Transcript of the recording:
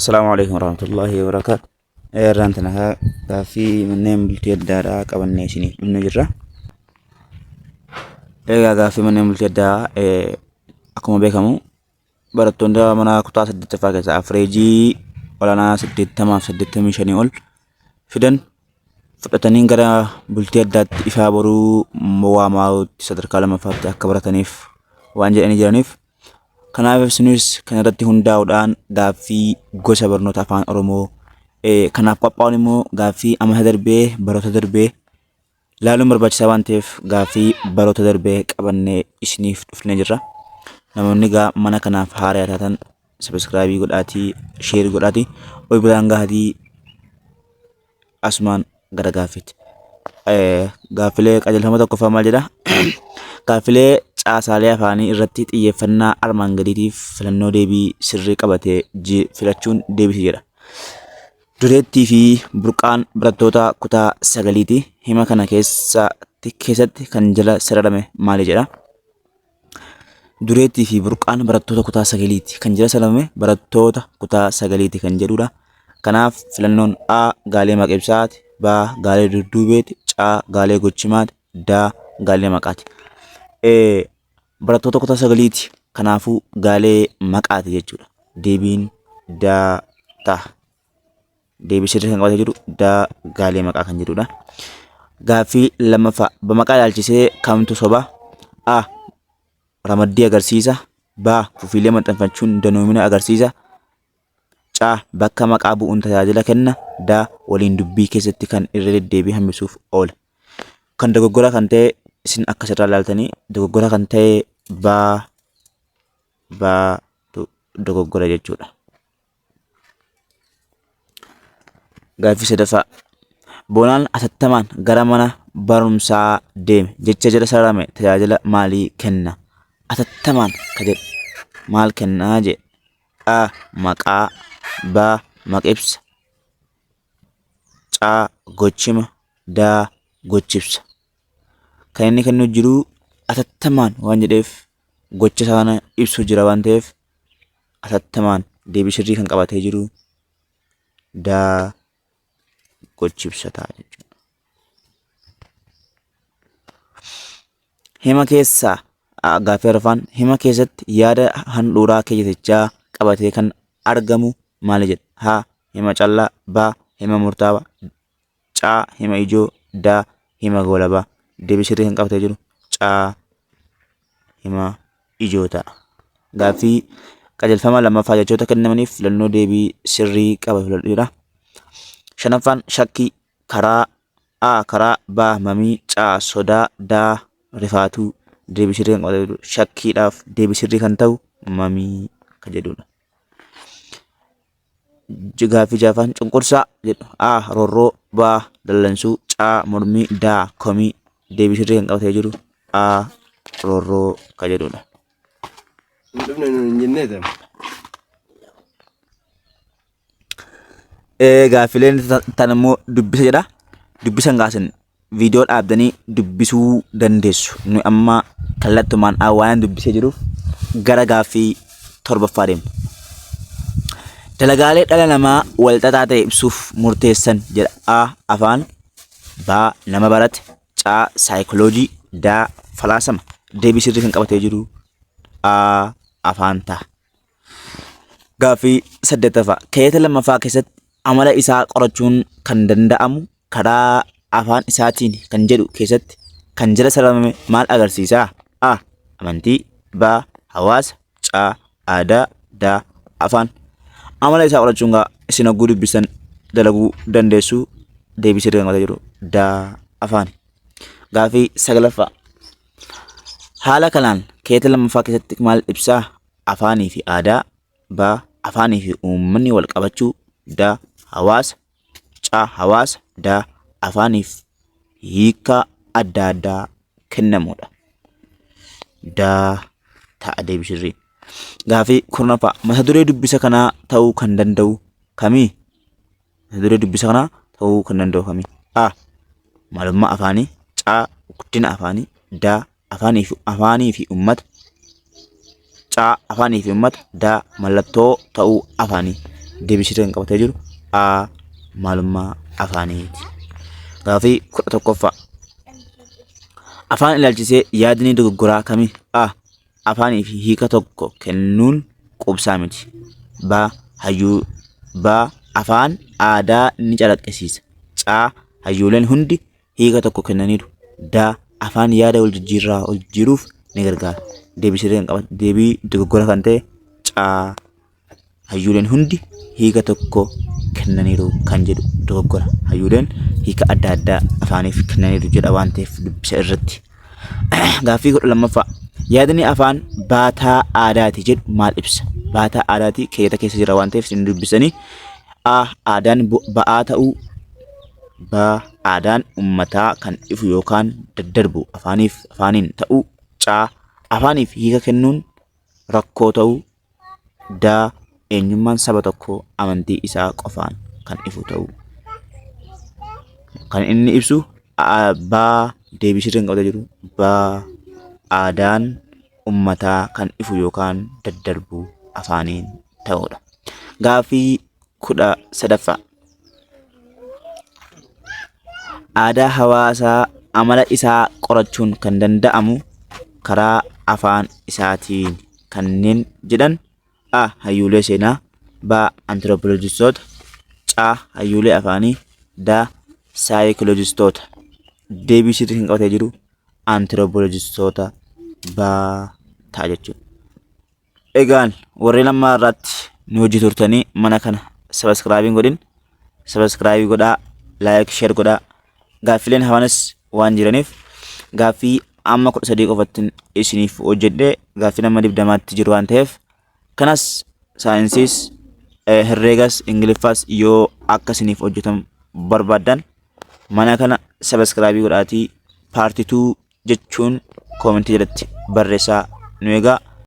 Assalaamu alaikum warahmatullahi wabarakaatu. Irraan tana gaaffii manneen bultii addaadhaa qabannee isiniif dhufne jirra. Egaa gaaffii manneen bultii addaa akkuma beekamu barattoonni mana kutaa 8ffaa keessaa afireejii olaanaa 80 fi 85 ol fidan fudhatanii gara bultii addaatti ifaa boruu waamaa'utti sadarkaa lammaffaatti akka barataniif waan jedhanii jiraniif Kanaaf isinis kan irratti hundaa'uudhaan gaaffii gosa barnoota afaan Oromoo kanaaf qophaa'uun immoo gaaffii amata darbee baroota darbee laaluun barbaachisaa waan ta'eef gaaffii baroota darbee qabannee isiniif dhufnee jirra. Namoonni gaa mana kanaaf haaraa taatan sabiskiraabii godhaatii sheer godhaatii ol biraan gahaatii asumaan gara gaaffiitti. Gaaffilee qajeelfama tokkoffaa maal jedha? Gaaffilee caasaalee afaanii irratti xiyyeeffannaa armaan gadiitiif filannoo deebii sirrii qabatee filachuun deebisi jedha. Dureettii fi burqaan barattoota kutaa sagaliiti. Hima kana keessatti kan jala sararame maali jedha? Dureettii fi burqaan barattoota kutaa sagaliiti. Kan jala sararame barattoota kutaa sagaliiti kan jedhudha. Kanaaf filannoon A gaalee maqibsaati, B gaalee dudduubeeti, C gaalee gochimaati, D gaalee maqaati. Barattoota kutaa sagaliiti. Kanaafuu gaalee maqaati jechuudha. Deebiin D ta'a. Deebii sirrii kan qabatee jiru D gaalee maqaa kan jedhudha. Gaaffii lammaffaa bamaqaa ilaalchisee kamtu soba? A. Ramaddii agarsiisa. B. Fufiilee maxxanfachuun danoomina agarsiisa. C. Bakka maqaa bu'uun tajaajila kenna. D. Waliin dubbii keessatti kan irra deddeebii hambisuuf oola. Kan dogoggora kan ta'e isin akka sirraa ilaaltanii dogoggora kan ta'e B B tu dogoggora jechuudha. Gaaffii sadaffaa. Boonaan atattamaan gara mana barumsaa deeme. Jecha jala sararame tajaajila maalii kenna? Atattamaan ka jedhu maal kennaa jedhe? A. Maqaa. B. Maqibsa. C. Gochima. D. Gochibsa. Kan inni kennuu jiru atattamaan waan jedheef gocha isaa kana ibsuu jira waan ta'eef atattamaan deebii sirrii kan qabatee jiru daa gochibsa ta'a jechuudha. Hima keessaa gaaffii arfaan hima keessatti yaada handhuuraa keeyyatichaa qabatee kan argamu maali jedha? H. Hima callaa B. Hima murtaawaa C. Hima ijoo D. Hima goolabaa. Deebii sirrii kan qabatee jiru C. Hima ijoo ta'a. Gaaffii qajeelfama lammaffaa jechoota kennamaniif filannoo deebii sirrii qaba filadhu jedha. Shanaffaan shakkii karaa A. Karaa B. Mamii C. Sodaa D. Rifaatuu. Deebii sirrii kan qabatee jiru shakkiidhaaf deebii sirrii kan ta'u mamii kan jedhudha. Gaaffii ja'affaan cunqursaa jedhu A. Roorroo B. Dallansuu C. Mormii D. Komii. Deebii sirrii kan qabatee jiru A. Roorroo kan jedhudha. Hin dhufne nuun hin jennee tan. Gaaffileen tan immoo dubbisa jedha. Dubbisa hin kaasin. Viidiyoo dhaabdanii dubbisuu dandeessu. Nu amma kallattumaan waan dubbisee jiruuf gara gaaffii torbaffaa deemna. Dalagaalee dhala namaa walxaxaa ta'e ibsuuf murteessan jedha. A. Afaan B. Nama barate C. Saayikoloojii D. Falaasama. Deebii sirrii kan qabatee jiru A. Afaan ta'a. Gaaffii saddeettaffaa. Keeyyata lammaffaa keessatti amala isaa qorachuun kan danda'amu karaa afaan isaatiin kan jedhu keessatti kan jala sararame maal agarsiisa? A. Amantii B. Hawaasa C. Aadaa D. Afaan. Amala isaa qorachuun gaa isin hogguu dubbistan dalaguu dandeessu deebii sirrii kan qabatee jiru D. Afaani. Gaaffii saglaffaa. Haala kanaan keeyyata lammaffaa keessatti maal ibsaa? Afaanii fi aadaa B. Afaanii fi uummanni wal qabachuu D. Hawaasa C. Hawaasa D. Afaaniif hiika adda addaa kennamuudha. D ta'a deebii sirriin. Gaaffii kurnaffaa mata duree dubbisa kanaa ta'uu kan danda'u kamii? Mata duree dubbisa kanaa ta'uu kan danda'u kamii? A. Maalummaa afaanii C. Guddina afaanii D. Afaanii fi uummata C. Afaanii fi uummata D. Mallattoo ta'uu afaanii. Deebii sirrii kan qabatee jiru A. Maalummaa afaaniiti. Gaaffii 11ffaa. Afaan ilaalchisee yaadni dogoggoraa kami? A. Afaaniif hiika tokko kennuun quubsaa miti. B. Hayyuu B. Afaan aadaa ni calaqqisiisa. C. Hayyuuleen hundi hiika tokko kennaniiru. D. Afaan yaada wal jijjiirraa wal jijjiiruuf ni gargaara. Deebii sirrii kan qabate deebii dogoggora kan ta'e C. Hayyuuleen hundi hiika tokko kennaniiru kan jedhu dogoggora. Hayyuuleen hiika adda addaa afaaniif kennaniiru jedha waan ta'eef dubbisa irratti. Gaaffii 12ffaa. Yaadni afaan baataa aadaati jedhu maal ibsa? Baataa aadaati keeyyata keessa jira waan ta'eef isin dubbisanii. A. Aadaan ba'aa ta'uu. B. Aadaan ummataa kan ifu yookaan daddarbu afaaniif afaaniin ta'uu. C. Afaaniif hiika kennuun rakkoo ta'uu. D. Eenyummaan saba tokkoo amantii isaa qofaan kan ifu ta'uu. Kan inni ibsu B. Deebii sirrii kan qabatee jiru B. Aadaan ummataa kan ifu yookaan daddarbu afaaniin ta'uudha. Gaaffii 13ffaa. Aadaa hawaasaa amala isaa qorachuun kan danda'amu karaa afaan isaatiin kanneen jedhan A. Hayyuulee seenaa B. Antirooppoloojistoota C. Hayyuulee afaanii D. Saayikiloojistoota Deebii sirrii kan qabatee jiru antirooppoloojistoota B ta'a jechuudha. Egaan warreen amma irratti nu hojii turtanii mana kana sabaskiraabii hin godhin sabaskiraabii godhaa laayik sheer godhaa gaaffileen hafanis waan jiraniif gaaffii amma 13 qofattin isiniif hojjedhe gaaffii nama 20tti jiru waan ta'eef kanas saayinsiis herreegas ingiliffaas yoo akka isiniif hojjetamu barbaaddan mana kana sabaskiraabii godhaatii paartituu jechuun koomentii jalatti barreessaa nu eegaa.